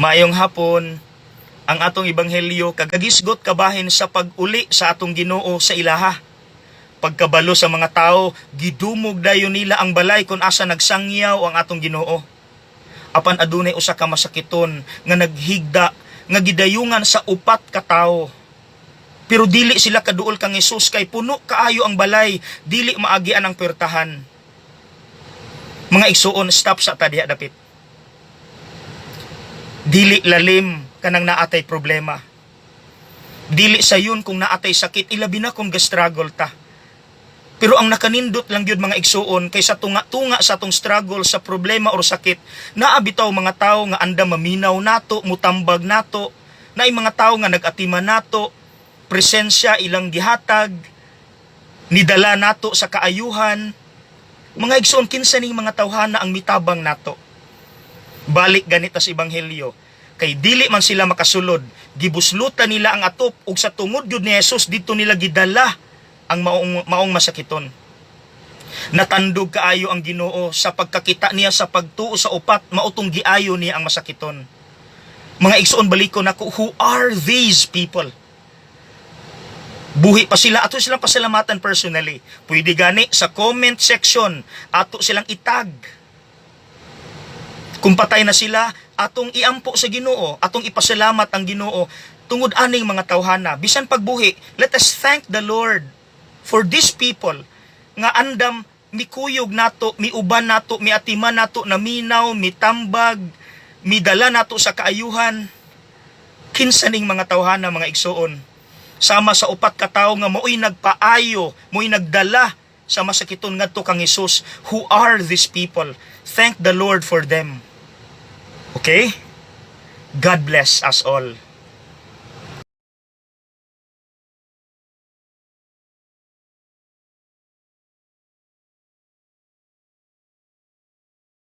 Maayong hapon, ang atong ebanghelyo kagagisgot kabahin sa pag-uli sa atong Ginoo sa ilaha. Pagkabalo sa mga tao, gidumog dayon nila ang balay kung asa nagsangyaw ang atong Ginoo. Apan adunay usa ka masakiton nga naghigda nga gidayungan sa upat ka tawo. Pero dili sila kaduol kang Hesus kay puno kaayo ang balay, dili maagian ang puwertahan. Mga igsuon, stop sa ta diha dapit. Dili lalim kanang naatay problema. Dili sayon kung naatay sakit, ilabi na kung ga-struggle ta. Pero ang nakanindot lang gyud, mga igsuon, kay sa tunga-tunga sa atong struggle sa problema or sakit, naa bitaw mga tao nga andam maminaw nato, mutambag nato, naay mga tao nga nag-atiman nato, presensya ilang gihatag, nidala nato sa kaayuhan. Mga igsuon, kinsa ning mga tawhana ang mitabang nato? Balik ganita sa ebanghelyo. Kay dili man sila makasulod, gibuslutan nila ang atop ug sa tungod gyud ni Jesus didto nila gidala ang maong masakiton. Natandog kaayo ang Ginoo sa pagkakita niya sa pagtuo sa upat, mao tong giayo niya ang masakiton. Mga igsuon, baliko nako, who are these people? Buhi pa sila, ato silang pasalamatan personally. Pwede gani sa comment section, ato silang itag. Kung patay na sila, atong iampo sa Ginoo, atong ipasalamat ang Ginoo tungod aning mga tawhana. Bisan pagbuhi, let us thank the Lord for these people nga andam mikuyog nato, miuban nato, miatiman nato, naminaw, mitambag, midala nato sa kaayuhan. Kinsa ning mga tawhana, mga igsuon? Sama sa upat ka tawo nga mao'y nagpaayo, mao'y nagdala sa masakiton ngadto kang Hesus. Who are these people? Thank the Lord for them. Okay? God bless us all.